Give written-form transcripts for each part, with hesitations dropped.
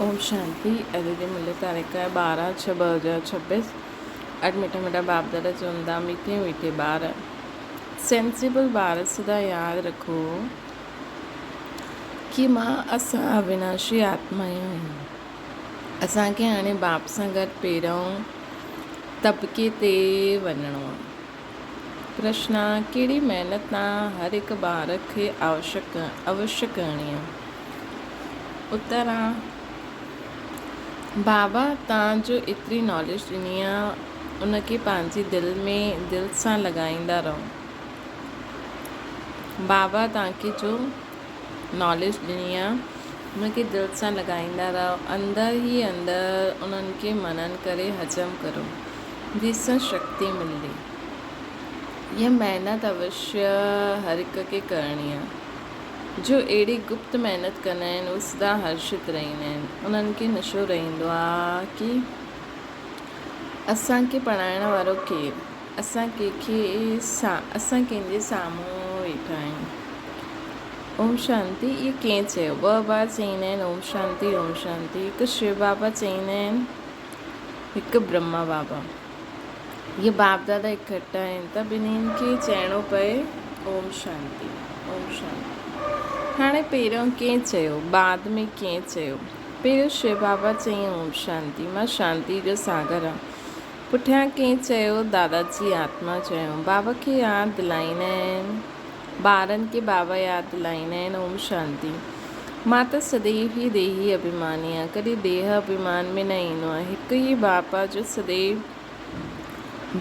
اوم شانتي اڄ جي ملي تاريخ آهي 12 ڇهه 2026 اڄ مٺا مٺا باپ دادا چون ٿا مٺي مٺي ٻار سينسيبل ٻار سدا ياد رکو ڪي مان اسان اويناشي آتمايون آهيون اسان کي هاڻي باپ سان گڏ پهريون طبقي تي وڃڻو آهي پرشنا ڪهڙي محنت تان هر هڪ ٻار کي آوشڪ اوشيه ڪرڻي آ؟ اتر آ، بابا تان جو ايتري ناليج ڏني آ ان کي پنهنجي دل ۾ دل سان لڳائيندا رهو. بابا تان کي جو ناليج ڏني آ ان کي دل سان لڳائيندا رهو اندر ئي اندر انهن کي منن ڪري هضم ڪرو. جنهن سان شڪتي ملندي. اها محنت اوشيه هر هڪ کي ڪرڻي آهي. جو اهڙي گپت محنت ڪندا آهن، اهي سدا هرشت رهندا آهن. انهن کي نشو رهندو آهي ڪي اسان کي پڙهائڻ وارو ڪير؟ اسان ڪنهن کي اسان ڪنهن جي سامهون ويٺا آهيون. اوم شانتي اهو ڪنهن چيو؟ ٻه بار چئيندا آهن اوم شانتي اوم شانتي. هڪ شو بابا چئيندا آهن. هڪ برهما بابا. اهي باپ دادا اڪٺا آهن ته ٻنهين کي چئڻو پئي اوم شانتي اوم شانتي. هاڻي پهريون ڪنهن چيو بعد ۾ ڪنهن چيو. پهريون شو بابا چيائين اوم شانتي مان شانتي جو ساگر آهيان. پٺيان ڪنهن چيو دادا جي آتما چيو. بابا کي ياد دلائيندا آهن. ٻارن کي بابا ياد دلائيندا آهن اوم شانتي. مان ته سديو ئي ديهي اڀيماني آهيان، ڪڏهن ديهه اڀيمان ۾ نه ايندو آهيان. هڪ ئي باپ آهي جو سديو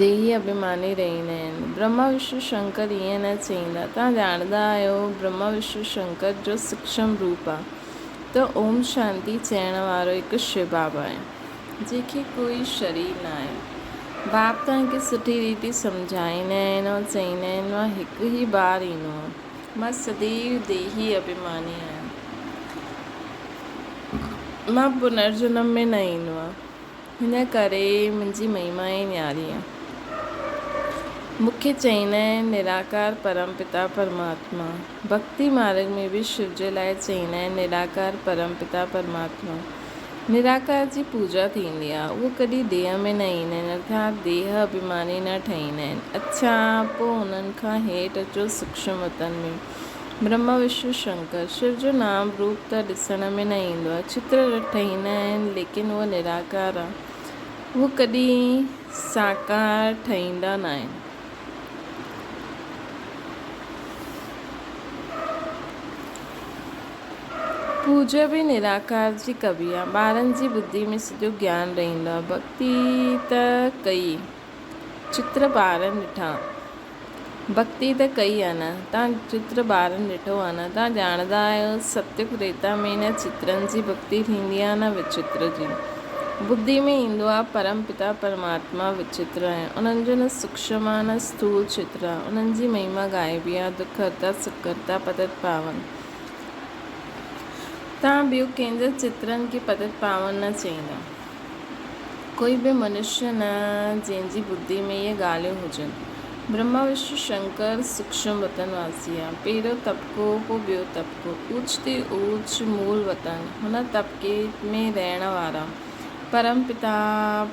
ديهي اڀيماني رهندا آهن. برهما وشنو شنڪر ائين نه چئيندا. توهان ڄاڻندا آهيو برهما وشنو شنڪر جو سوڪشم روپ آهي ته اوم شانتي چئڻ وارو هڪ شو بابا آهي. جنهن کي ڪوئي شرير نه آهي. باپ توهان کي سٺي ريتي سمجهائيندا آهن ۽ چئيندا آهن مان هڪ ئي بار ايندو آهيان. مان سديو ديهي اڀيماني آهيان. مان پنرجنم ۾ نه ايندو آهيان. هن ڪري منهنجي مهما ئي نياري آهي. مون کي چئيندا آهن نراڪار پرم پتا پرماتما. ڀڳتي مارڳ ۾ به شو جي لاء چئيندا آهن نراڪار پرم پتا پرماتما. نراڪار جي پوڄا ٿيندي آهي، اهو ڪڏهن ديهه ۾ نه ايندا آهن، ارٿات ديهه اڀيماني نه ٺهيندا آهن. اڇا، پوء انهن کان هيٺ اچو سوڪشم وطن ۾. برهما وشنو شنڪر، شو جو نام روپ ته ڏسڻ ۾ نه ايندو آهي، چتر ٺهيندا آهن، ليڪن اهو نراڪار آهي، اهو ڪڏهن ساڪار ٺهيندا ناهن. پوڄا به نراڪار جي ڪبي آ. ٻارن جي ٻڌي ۾ سڄو گيان رهندو آ. ڀڳتي ته ڪئي، چتر ٻارن ڏٺا. ڀڳتي ته ڪئي آ نه، تان چتر ٻارن ڏٺو آ نه. تان ڄاڻندا آهيو ستيگ تريتا ۾ نه چترن جي ڀڳتي ٿيندي آ نه وچتر جي. ٻڌي ۾ ايندو آ پرم پتا پرماتما وچتر آهي. انهن جو نه سوڪشم آ نه اسٿول چتر آ. انهن جي مهما ڳائبي آ دک هرتا سک ڪرتا پتت پاون. تان ٻيو ڪنهن جا چترن کي پتت پاون نه چئيندا. ڪوئي به منشيه نه جنهن جي ٻڌي ۾ اهي ڳالهيون هجن. برهما وشنو شنڪر سوڪشم وطن واسي آ. پهريون طبقو پوء ٻيو طبقو. اوچ تي اوچ مول وطن. هن طبقي ۾ رهڻ وارا پرم پتا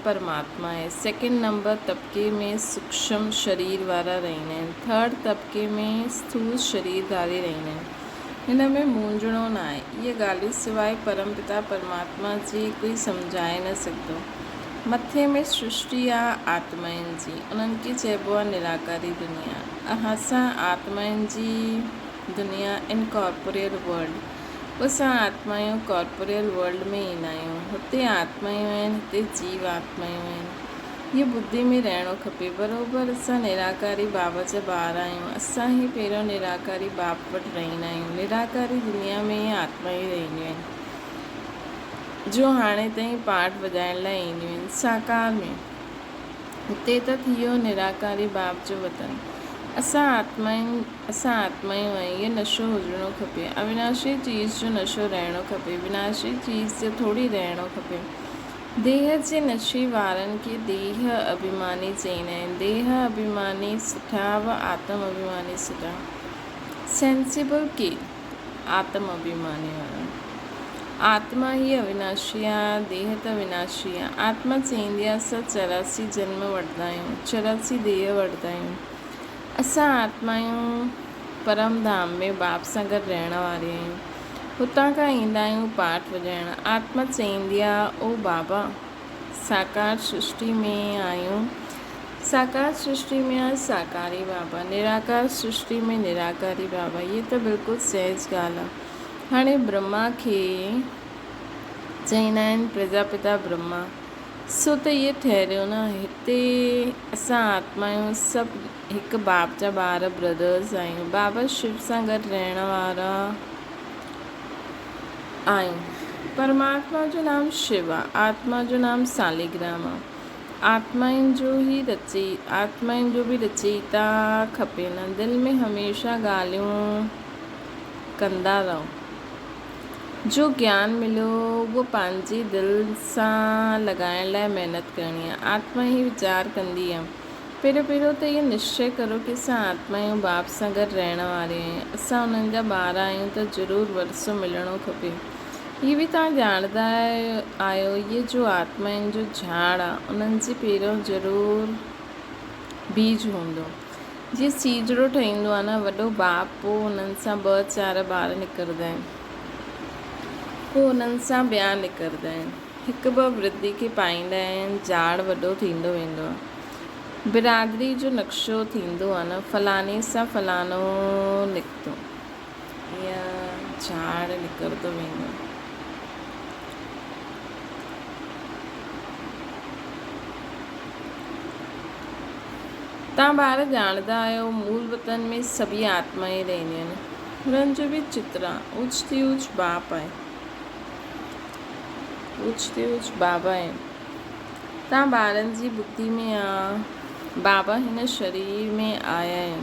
پرماتما آهي. سيڪنڊ نمبر طبقي ۾ سوڪشم شرير وارا رهندا آهن. ٿرڊ طبقي ۾ اسٿول شرير ڌاري رهندا آهن. هن ۾ مونجهڻو ناهي. اهي ڳالهيون سواء پرم پتا پرماتما جي ڪوئي سمجهائي نه سگهندو. مٿي ۾ سرشٽي آ آتمائن جي، انهن کي چئبو آ نراڪاري دنيا. اسان آتمائن جي دنيا Incorporeal World، اسان آتمايون Corporeal World ۾ ايندا آهيون. هتي آتمايون آهن، هتي جيو آتمايون آهن. اهو ٻڌي ۾ رهڻو کپي. بروبر اسان نراڪاري بابا جا ٻار آهيون. اسان ئي پهريون نراڪاري باپ وٽ رهندا آهيون. نراڪاري دنيا ۾ ئي آتمائون رهنديون آهن، جو هاڻي تائين پاٺ وڄائڻ لاء اينديون آهن. ساڪار ۾ هتي ته ٿي ويو نراڪاري باپ جو وطن. اسان اسان آتمائون آهيون. اهو نشو هجڻو کپي. اويناشي چيز جو نشو رهڻو کپي. وناشي چيز جو ٿوري رهڻو کپي. ديهه جي نشي وارن کي ديهه اڀيماني چئيندا آهن. ديهه اڀيماني سٺا و آتم اڀيماني سٺا. سينسيبل ڪير؟ آتم اڀيماني وارا. آتما ئي اويناشي آ، ديهه ته وناشي آ. آتما چئيندي آ، اسان 84 جنم وٺندا آهيون، 84 ديهه وٺندا آهيون. اسان آتمايون پرم ڌام ۾ باپ سان گڏ رهڻ واري آهيون. هتان کان ايندا آهيون پاٺ وڄائڻ. آتما چئيندي آ، او بابا! ساڪار سرشٽي ۾ آهيون. ساڪار سرشٽي ۾ آ ساڪاري بابا، نراڪار سرشٽي ۾ نراڪاري بابا. هيء ته بلڪل سهج ڳالهه آ. هاڻي برهما کي چئيندا آهن پرجاپتا برهما. سو ته اهي ٺهريو نه، هتي اسان آتمايون سڀ هڪ باپ جا ٻار، Brothers، آهيون. بابا شو سان گڏ رهڻ وارا آهيون. پرماتما جو نام شو آ، آتما جو نام ساليگرام آ. آتمائن جو هي رچي آتمائن جو به رچيتا کپي نه. دل ۾ هميشه ڳالهيون ڪندا رهو. جو گيان مليو اهو پنهنجي دل سان لڳائڻ لاء محنت ڪرڻي آهي. آتما هي ويچار ڪندي آهي. پهريون پهريون ته اهو نشچي ڪرو ڪي اسان آتما آهيون باپ سان گڏ رهڻ واري آهيون. اسان انهن جا ٻار آهيون ته ضرور ورثو ملڻو کپي. هي به توهان ڄاڻندا آهيو اهي جو آتمائن جو جهاڙ آهي انهن جي پهريون ضرور بيج هوندو. جيئن سيجڙو ٺهيندو آهي نه وڏو باپ پوء انهن سان ٻه چار ٻار نڪرندا آهن پوء انهن سان ٻيا نڪرندا آهن هڪ ٻه ورڌي کي پائيندا آهن جاڙ وڏو ٿيندو ويندو آهي برادري جو نقشو ٿيندو آهي نه فلاڻي سان فلاڻو نڪتو ائين جاڙ نڪرندو ويندو آهي. توهان ٻار ڄاڻندا آهيو، مول وطن ۾ سڀيئي آتمائين رهنديون آهن. هنن جو به چتر آ. اوچ ٿي اوچ باپ آهي. اوچ ٿي اوچ بابا آهي. توهان ٻارن جي ٻڌي ۾ آ. بابا هن شرير ۾ آيا آهن.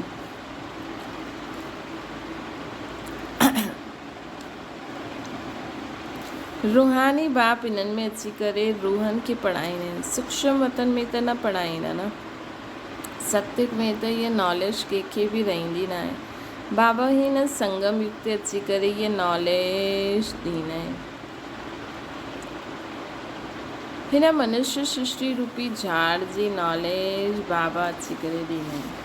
روحاني باپ انهن ۾ اچي ڪري روحن کي پڙهائيندا آهن. سوڪشم وطن ۾ ته نه پڙهائيندا نه. ستيگ ۾ ته اها ناليج ڪنهن کي به رهندي ناهي. بابا هن سنگم يگ تي اچي ڪري اها ناليج ڏيندا آهن. هن منشيه سرشٽي روپي جهاڙ جي ناليج بابا اچي ڪري ڏيندا آهن.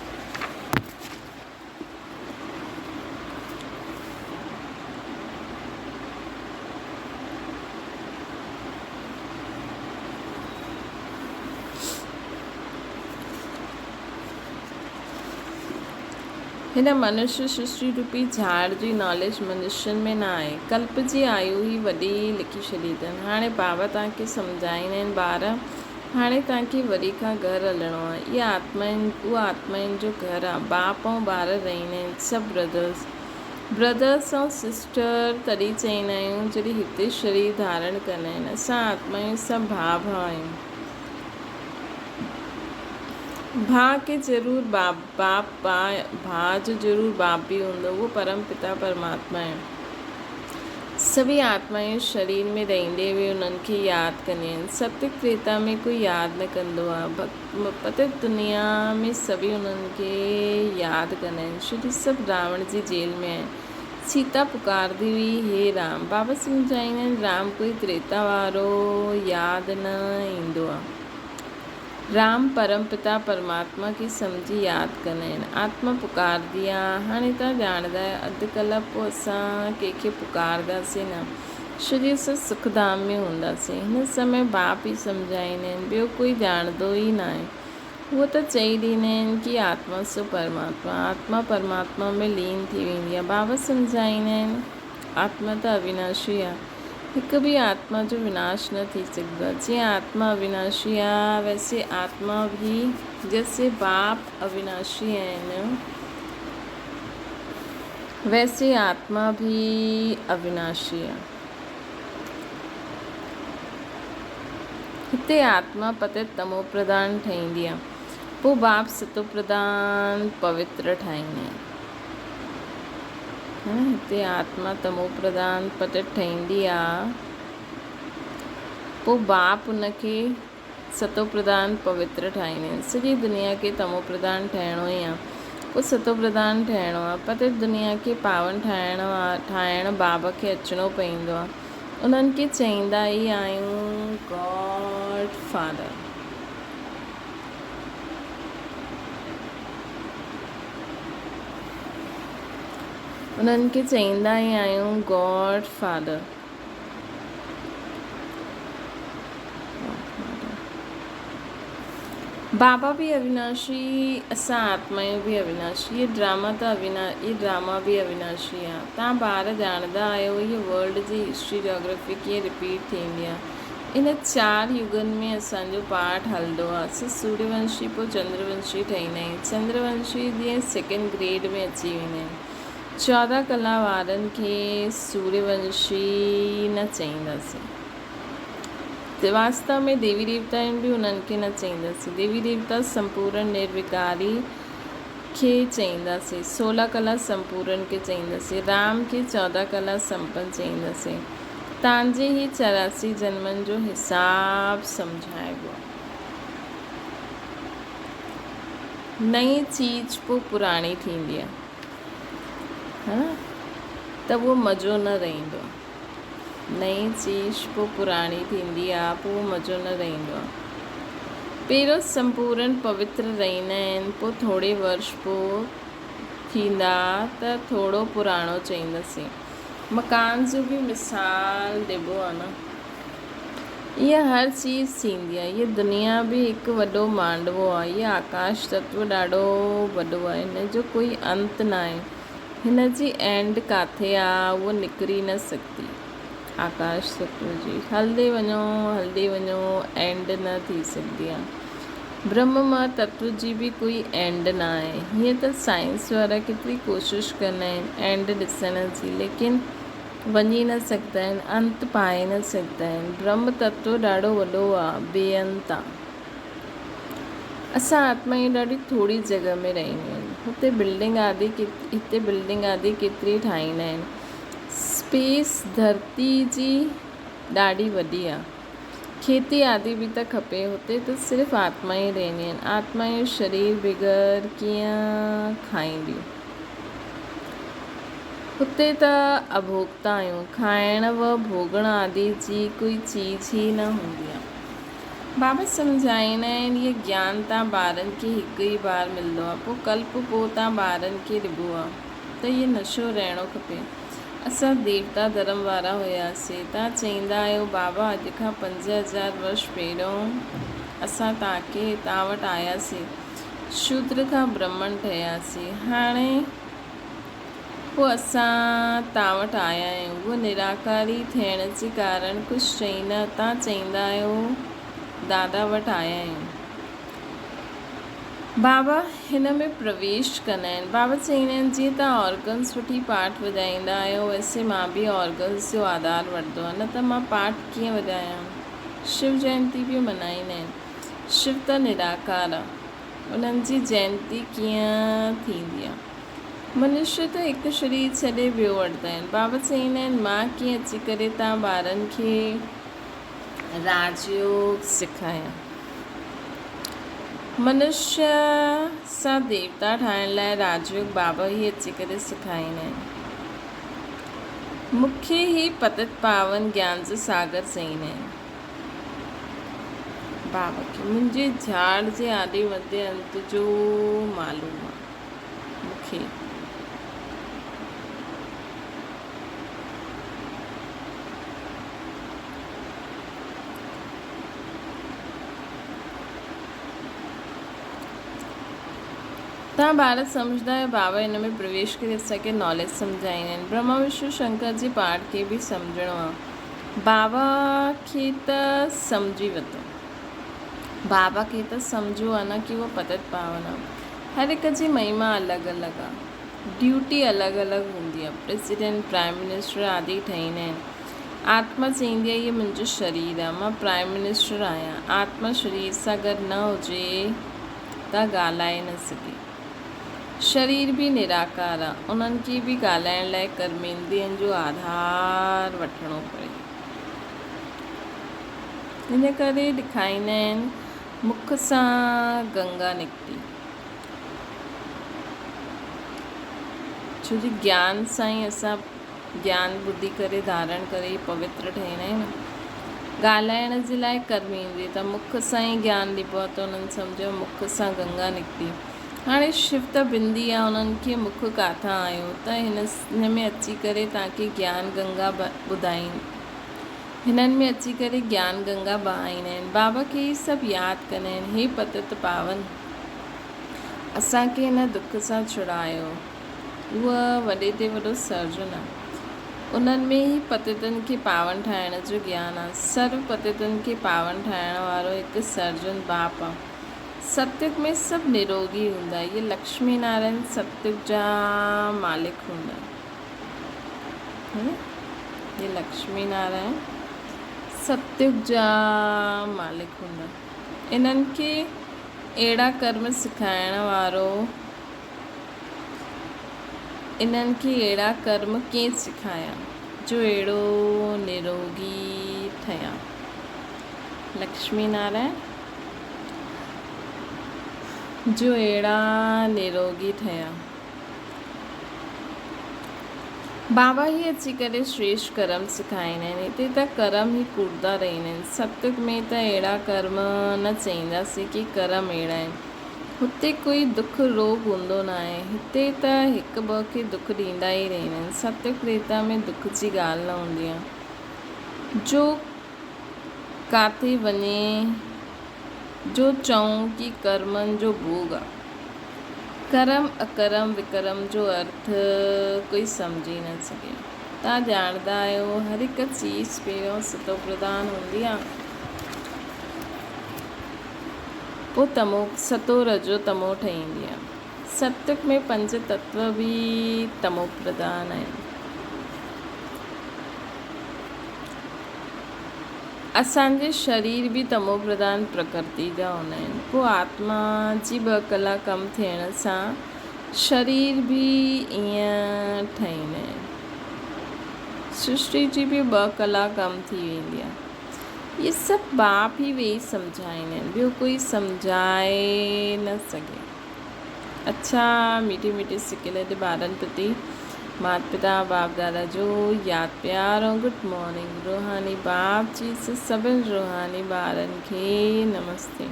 هن منشيه سرشٽي روپي جهاڙ جي ناليج منشين ۾ نه آهي. ڪلپ جي آيو هي وڏي لکي ڇڏي اٿن. هاڻي بابا توهان کي سمجهائيندا آهن ٻار هاڻي توهان کي وري کان گهر هلڻو آهي. اها آتمائن اهو آتمائن جو گهر آهي. باپ ۽ ٻار رهندا آهن. سڀ برادرس Brothers ۽ sister تڏهن چئيندا آهيون جڏهن هتي شرير ڌارڻ ڪندا آهن. اسان آتمايون سڀ ڀاء ڀاء آهيون. ڀاء کي ضرور باپ باپ ڀاء جو ضرور باپ به هوندو اهو پرم پتا پرماتما آهي. سڀئي آتمائون شرير ۾ رهندي به انهن کي ياد ڪنديون آهن. ستيگ تريتا ۾ ڪوئي ياد نه ڪندو آهي. پتت دنيا ۾ سڀئي انهن کي ياد ڪندا آهن. ڇو جو سڀ راوڻ جي جيل ۾ آهن. سيتا پڪارندي هئي، هي رام! بابا سمجهائيندا آهن، رام ڪوئي تريتا وارو ياد نه ايندو آهي. رام پرم پتا پرماتما کي سمجهي ياد ڪندا آهن. آتما پڪارندي آ. هاڻي توهان ڄاڻندا آهيو اڌ ڪلاڪ پوء اسان ڪنهن کي پڪارنداسين نه. ڇو جو اسان سک ڌام ۾ هونداسين. هن سمي باپ ئي سمجهائيندا آهن. ٻيو ڪوئي ڄاڻندو ئي ناهي. هو ته چئي ڏيندا آهن ڪي آتما سو پرماتما. آتما پرماتما ۾ لين ٿي ويندي آ. بابا سمجهائيندا آهن آتما ته اويناشي آ. هڪ به آتما جو وناش نه ٿي سگهندو آهي. جيئن آتما اويناشي آهي، ويسي آتما به جيسي باپ اويناشي آهن، ويسي آتما به اويناشي آهي. هتي آتما پتيت تمو پرڌان ٺهيندي آهي، پوء باپ ستو پرڌان پوتر ٺاهيندا آهن. هتي آتما تمو پرڌان پتت ٺهيندي آ، پوء باپ ان کي ستو پرڌان پوتر ٺاهيندا آهن. سڄي دنيا کي تمو پرڌان ٺهڻو ئي آ، پوء ستو پرڌان ٺهڻو آ. پتت دنيا کي پاون ٺاهڻ باپ کي اچڻو پوندو آ. انهن کي چئيندا ئي آهيون گاڊ فادر. انهن کي چئيندا ئي آهيون گاڊ فادر. بابا به اويناشي اسان آتمايون به اويناشي هي ڊراما ته اوينا هي ڊراما به اويناشي آ تان ٻار ڄاڻندا آهيو هي ورلڊ جي هسٽري جاگرافي ڪيئن رپيٽ ٿيندي آ ان چار يگن ۾ اسان جو پارٽ هلندو آ اسان سوريه ونشي پوء چندر ونشي ٺهيندا آهيون چندر ونشي جيئن سيڪنڊ گريڊ ۾ اچي ويندا آهن 14 ڪلا وارن کي سوريه ونشي نه چئينداسين. واستو ۾ ديوي ديوتائن به انهن کي نه چئينداسين. ديوي ديوتا سمپورن نروڪاري کي چئينداسين. 16 ڪلا سمپورن کي چئينداسين. رام کي 14 ڪلا سمپن چئينداسين. تان جي هي 84 جنمن جو حساب سمجهائبو آهي. نئين چيز پوء پراڻي ٿيندي آهي. ها نه ته اهو مزو نه رهندو آهي. نئين چيز پوء پراڻي ٿيندي آ پوء اهو مزو نه رهندو آ. پهريون سمپورن پوتر رهندا آهن پوء ٿوري ورش پوء ٿيندا ته ٿورو پراڻو چئينداسين. مڪان جو به مثال ڏبو آ نه. اها هر چيز ٿيندي آ. هيء دنيا به هڪ وڏو مانڊوو آ. هيء آڪاش تتو ڏاڍو وڏو آ. هن جو ڪوئي انت ناهي. هن جي اينڊ ڪاٿي آ، اهو نڪري نه سگهندي. آڪاش تتو جي هلندي وڃو، هلندي وڃو، اينڊ نه ٿي سگهندي آ. برهم مان تتو جي به ڪوئي اينڊ نه آهي. هيئن ته سائنس وارا ڪيتري ڪوشش ڪندا آهن اينڊ ڏسڻ جي، ليڪن وڃي نه سگهندا آهن، انت پائي نه سگهندا آهن. برهم تتو ڏاڍو وڏو آ، بي انت آ. اسان آتمائون ڏاڍي ٿوري جڳهه ۾ رهنديون آهن. هتي بلڊنگ آدي هتي بلڊنگ آدي ڪيتري ٺاهيندا آهن. اسپيس ڌرتي جي ڏاڍي وڏي آ. کيتي آدي به ته کپي. هتي ته صرف آتمائون رهنديون آهن. آتمائون شرير بغير ڪيئن کائينديون. هتي ته اڀوڳتا آهيون. کائڻ و ڀوڳڻ آدي جي ڪوئي چيز ئي نه هوندي آ. بابا سمجهائيندا آهن اهي گيان تان ٻارن کي هڪ ئي بار ملندو آهي پوء ڪلپ پوء تان ٻارن کي ڏبو آهي ته اهي نشو رهڻو کپي اسان ديوتا ڌرم وارا هياسي تان چئيندا آهيو بابا اڄ کان 5000 ورش پهريون اسان تان کي تان وٽ آياسي شودر کان برهمڻ ٺهياسي هاڻي پوء اسان تان وٽ آيا آهيون. اهو نراڪاري ٿيڻ جي ڪارڻ ڪجهه چئيندا، تان چئيندا آهيو دادا وٽ آيا آهيون. بابا هن ۾ پرويش ڪندا آهن. بابا چئيندا آهن جيئن تان آرگنس وٺي پاٺ وڄائيندا آهيو ويسي مان به آرگنس جو آڌار وٺندو آهيان نه ته مان پاٺ ڪيئن وڄايان. شو جينتي به ملهائيندا آهن. شو ته نراڪار آهي. انهن جي جينتي ڪيئن ٿيندي آهي. منشي ته هڪ شرير ڇڏي ٻيو وٺندا آهن. بابا چئيندا آهن، مان ڪيئن اچي ڪري توهان ٻارن کي راج يوگ سکايان. منشي سان ديوتا ٺاهڻ لاء راج يوگ بابا ئي اچي ڪري سکائيندا آهن. مون کي هي پتت پاون گيان جو ساگر چئيندا آهن. بابا کي منهنجي جھاڙ جي آڏي مڌي انت جو معلوم آ. مون کي. توهان ٻار سمجهندا آهيو بابا ان ۾ پرويش ڪري اسان کي ناليج سمجهائيندا آهن. برهما وشنو شنڪر جي پارٽ کي به سمجهڻو آ. بابا کي ته سمجهي ورتو. بابا کي ته سمجهو آ نه ڪي اهو پتت پاون آ. هر هڪ جي مهما الڳ الڳ آ. ڊيوٽي الڳ الڳ هوندي آ. پريزيڊنٽ، پرائيم منسٽر آدي ٺهيندا آهن. آتما چئيندي آ هيء منهنجو شرير آ. مان پرائيم منسٽر آهيان. آتما شرير سان گڏ نه هجي ته ڳالهائي نه سگهي. شرير به نراڪار آ. انهن کي به ڳالهائڻ لاء ڪرميندرين جو آڌار وٺڻو پئي. ان ڪري ڏکائيندا آهن مک سان گنگا نڪتي. ڇو جو گيان سان ئي اسان گيان ٻڌي ڪري ڌارڻ ڪري ئي پوتر ٺهيندا آهيون نه. ڳالهائڻ جي لاء ڪرم ايندي ته مک سان ئي گيان ڏبو آهي ته انهن سمجهيو مک سان گنگا نڪتي. هاڻي شو ته بندي آهي انهن کي مک ڪاٿان آيو ته هن ۾ اچي ڪري توهان کي گيان گنگا ٻڌائين. هنن ۾ اچي ڪري گيان گنگا بهائيندا آهن. بابا کي هي سڀ ياد ڪندا آهن. هي پتت پاون! اسان کي هن دک سان ڇڙايو. اهو وڏي تي وڏو سرجن آ. انهن ۾ ئي پتتن کي پاون ٺاهڻ جو گيان آ. سرو پتتن کي پاون ٺاهڻ وارو هڪ سرجن باپ آ. ستيگ ۾ سڀ نروڳي هوندا. اهي لڪشمي نارائڻ ستيگ جا مالڪ هوندا. اهي لڪشمي نارائڻ ستيگ جا مالڪ هوندا. انهن کي اهڙا ڪرم سکائڻ وارو انهن کي اهڙا ڪرم ڪنهن سکايا جو اهڙو نروڳي ٺهيا؟ لڪشمي نارائڻ جو اهڙا نروڳي ٺهيا. بابا هي اچي ڪري شريشٽ ڪرم سکائيندا آهن. هتي ته ڪرم ئي ڪوڙدا رهندا آهن. ستيگ ۾ ته اهڙا ڪرم نه چئينداسين ڪي ڪرم اهڙا آهن. هتي ڪوئي دک روڳ هوندو ناهي. هتي ته هڪ ٻه کي دک ڏيندا ئي رهندا آهن. ستيگ تريتا ۾ دک جي ڳالهه نه هوندي آهي. جو ڪاٿي وڃي جو چئون ڪي ڪرمن جو ڀوڳ آ. ڪرم اڪرم وڪرم جو ارٿ ڪوئي سمجهي نه سگهي. توهان ڄاڻندا آهيو هر هڪ چيز پهريون ستو پرڌان هوندي آ. پوء تمو ستو رجو تمو ٺهيندي آ. ستيگ ۾ پنج تتو به تمو پرڌان آهن. اسان جي شرير به تمو پرڌان پرڪرتي جا هوندا آهن. پوء آتما جي ٻه ڪلا ڪم ٿيڻ سان شرير به ائين ٺهيندا آهن. سرشٽي جي به ٻه ڪلا ڪم ٿي ويندي آهي. اهي سڀ باپ ئي ويهي سمجهائيندا آهن، ٻيو ڪوئي سمجهائي نه سگهي. اڇا ميٺي ميٺي سڪيلڌ ٻارن پرتي مات پتا باپ دادا جو ياد پيار ۽ گڊ مارننگ روحاني باپ جي سڀن روحاني ٻارن کي نمستي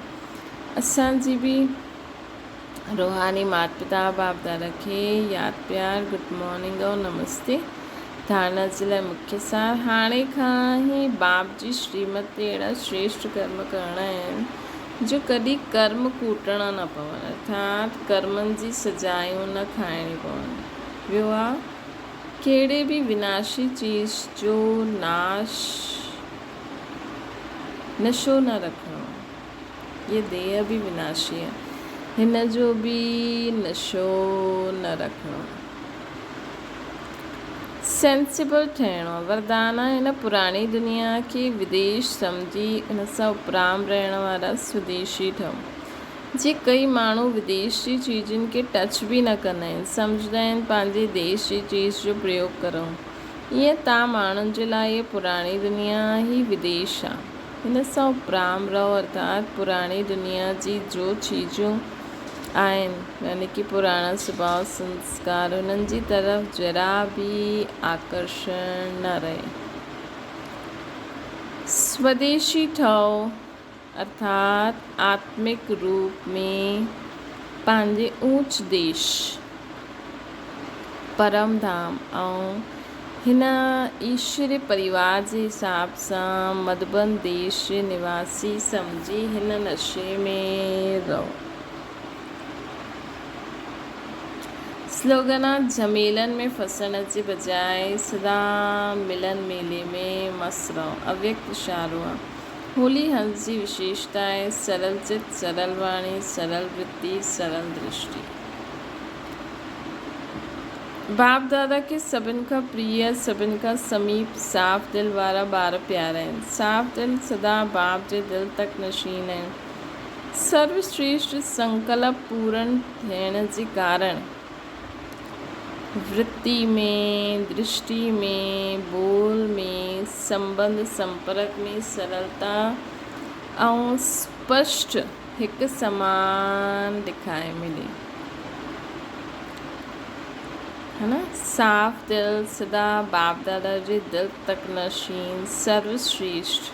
اسان جي به روحاني مات پتا باپ دادا کي ياد پيار گڊ مارننگ ۽ نمستي ڌارنا جي لاء مکيه سار هاڻي کان ئي باپ جي شريمت تي اهڙا شريشٽ ڪرم ڪرڻا آهن جو ڪڏهن ڪرم ڪوٽڻا نه پون، ارٿات ڪرمن جي سزايون نه کائڻيون پون. ٻيو آ، ڪهڙي به وناشي چيز جو ناش، نشو نه رکڻو. هيء ديهه به وناشي آ، هن جو به نشو نه رکڻو. سينسيبل ٺهڻو، وردانا هن پراڻي دنيا کي وديش سمجهي ان سان اپرام رهڻ وارا سوديشي ٺهو. جي ڪئي ماڻهو وديش جي چيزن کي ٽچ به نه ڪندا آهن، سمجهندا آهن پنهنجي ديش جي چيز جو پريوگ ڪرون. ائين تان ماڻهن جي لاء هيء پراڻي دنيا ئي وديش آ. هن سان اپرام رهو ارٿات پراڻي دنيا جي جو چيزون آهن يعني ڪي پراڻا سڀاء سنسڪار انهن جي طرف ذرا به آڪرشڻ نه رهي. سوديشي ٺهو ارٿات آتمڪ روپ ۾ پنهنجي اونچ ديش، پرم ڌام ۽ هن ايشوري پريوار جي حساب سان مڌبن ديش جي نواسي سمجهي هن نشي ۾ رهو. سلوگن آ جهميلن ۾ ڦسڻ جي بجاء سدا ملن ميلي ۾ مس رهو. اويڪت اشارو آ. هولي هنس جي وشيشتا آهي سرل چت، سرل واڻي، سرل ورتي، سرل درشٽي. باپ دادا کي سڀن کان پريه، سڀن کان سميپ صاف دل وارا ٻار پيارا آهن. صاف دل سدا باپ جي دل تڪ نشين آهن. سرو شريشٽ سنڪلپ پورن ٿيڻ جي ڪارڻ ورتي ۾، درشٽي ۾، ٻول ۾، سنٻنڌ سمپرڪ ۾ سرلتا ۽ اسپشٽ هڪ سمان ڏکائي ملي. ها نه صاف دل سدا باپ دادا جي دل تڪ نشين سرو شريشٽ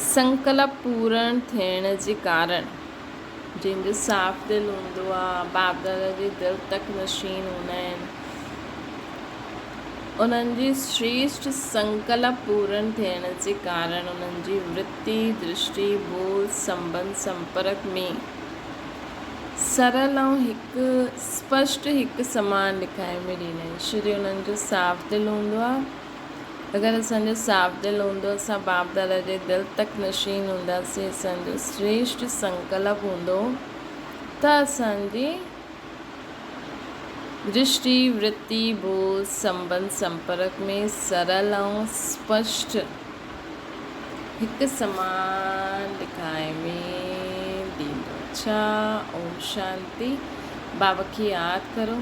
سنڪلپ پورڻ ٿيڻ جي ڪارڻ جنهن جو صاف دل هوندو آ باپ دادا جي دل تڪ نشين هوندا آهن انهن جي شريشٽ سنڪلپ پورڻ ٿيڻ جي ڪارڻ انهن جي ورتي درشٽي ٻول سنٻنڌ سمپرڪ ۾ سرل ۽ هڪ اسپشٽ هڪ سمان لکائي ۾ ڏيندا آهن ڇو جو انهن جو صاف دل هوندو آهي اگر اسان جو صاف دل هوندو اسان باپ دادا جي دل تڪ نشين هونداسين اسان جو شريشٽ سنڪلپ هوندو ته اسان جي درشٽي ورتي ٻول سنٻنڌ سمپرڪ ۾ سرل ۽ اسپشٽ هڪ سمان لکائي ۾ ڏيندو. اڇا اوم شانتي. بابا کي ياد ڪرو.